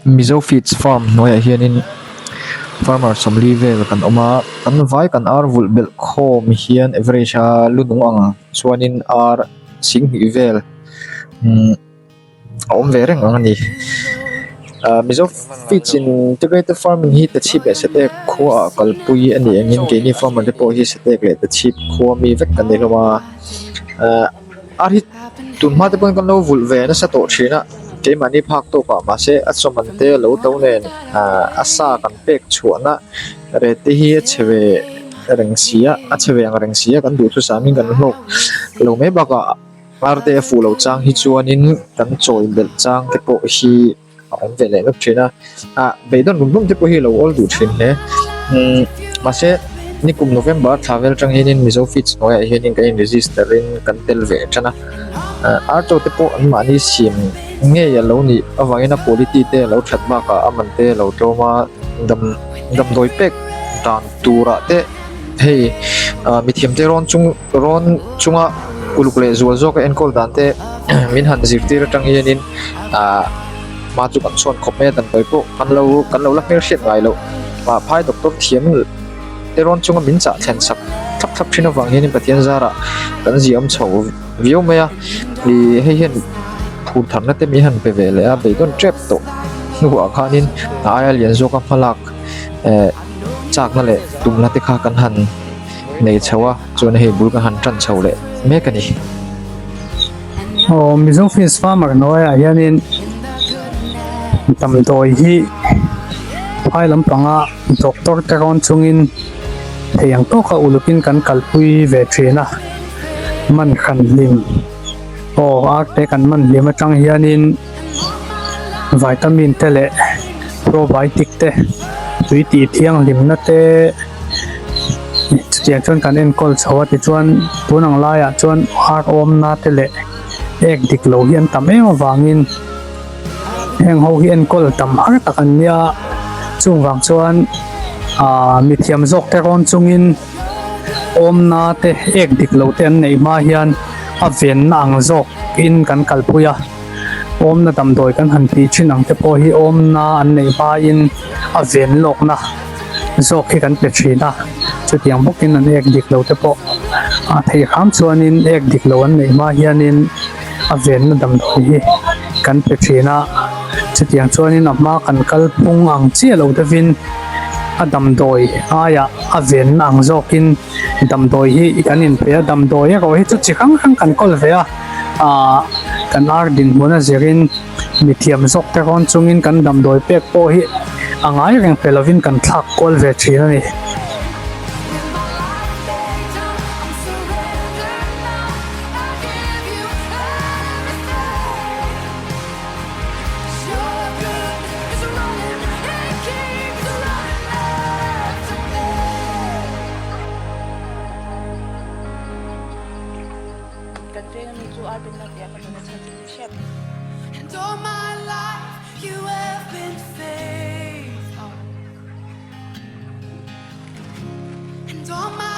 Mizo Feeds Farm hnuaiah hianin farmer 40 vel kan awm a kan vai kan ar vulh belh khawm hian average a lu nung ang chuanin ar 2000 vel umm a awm ve reng ang a ni ah Mizo Feeds Integrated Farming hi Tachhip leh Sateek khuaah kalpui a ni angin keini farmer te pawh hi Sateek leh Tachhip khua mi vek kan ni hlawm a ah. Ar hi tun hma te pawhin kan lo vulh ve nasa tawh thin a keimahni phak tawk ah mahse a chawman te a lo to nen ahh a sa kan pek chhuahna rate te hi a chhe ve reng si a a chhe ve ang reng si a kan duhthusam in kan hlawk lo mai bakah ar te a fuh loh chang hi chuanin kan chawi belh chang te pawh hi. A awm ve leh vek thin a ah beidawn rum rum te pawh hi a lo awl duh thin hle umm mahse nikum November thla vel atang hianin Mizo Feeds hnuaiah hianin kan in register in kan tel ve tan a ah ar chaw te pawh an mahni siam ngei a lo nih avangin a quality te a lo that bakah a man te a lo tlawm a dam damdawi pek dan turah te hei ah mithiam te rawn chung rawn chunga uluk leh zual zawk a enkawl dan te min han zirtir atang hianin ah hma chu kan chhuan khawp mai a damdawi pawh kan lo kan lo la hmelhriat ngai loh ah phai doctor thiam te rawn chunga min chah thlen sak thlap thlap thin avang hianin Pathian zarah kan ziah awm chho viau mai a ih hei hian phur tharna te min han pe ve leh a beidawn tep tawh hnuah khanin a aia lian zawka hmalak eh chakna leh tumna te kha kan han nei chho a chuan hei bul kan han tan chho leh mek a ni. Aw Mizo Fish Farmer hnuaiah hianin damdawi hi phai lampanga doctor te rawn chungin thei ang tawka ulukin kan kalpui ve thin a man hran hlim aw ar te kan man hlim atang hianin vitamin te leh probiotic te tui tih thianghlimna te chutiang chuan kan enkawl chho a tichuan tun ang laiah chuan ar awmna te leh ek dik lo hi an tam em avangin heng ho hi enkawl tam har tak an nia chung vang chuan aaa mithiam zawk te rawn chungin awmna te ek dik lo te an neih hma hian a venna ang zawk in kan kalpui a. Awmna damdawi kan han tih thin ang te pawh hi awmna an neih hmain a ven lawkna zawk hi kan pe thin a, chutiang bawkin an ek dik lo te pawh a theih hram chuanin ek dik lo an neih hma hianin a venna damdawi hi kan pe thin a, chutiang chuanin a hma kan kal phung ang chiah lo deuhin a damdawi aiah a venna ang zawkin damdawi hi kan inpe a, damdawi erawh hi chu chi hrang hrang kan kawl ve a. Ahh kan ar dinhmun a zirin mithiam zawk te rawn chungin kan damdawi pek pawh hi a ngai reng pe lovin kan thlak kual ve thin a ni. Kan veng ami chu ar benna tih a ka nuna chhan chu ni hrep. And all my life you have been faithful. And all my.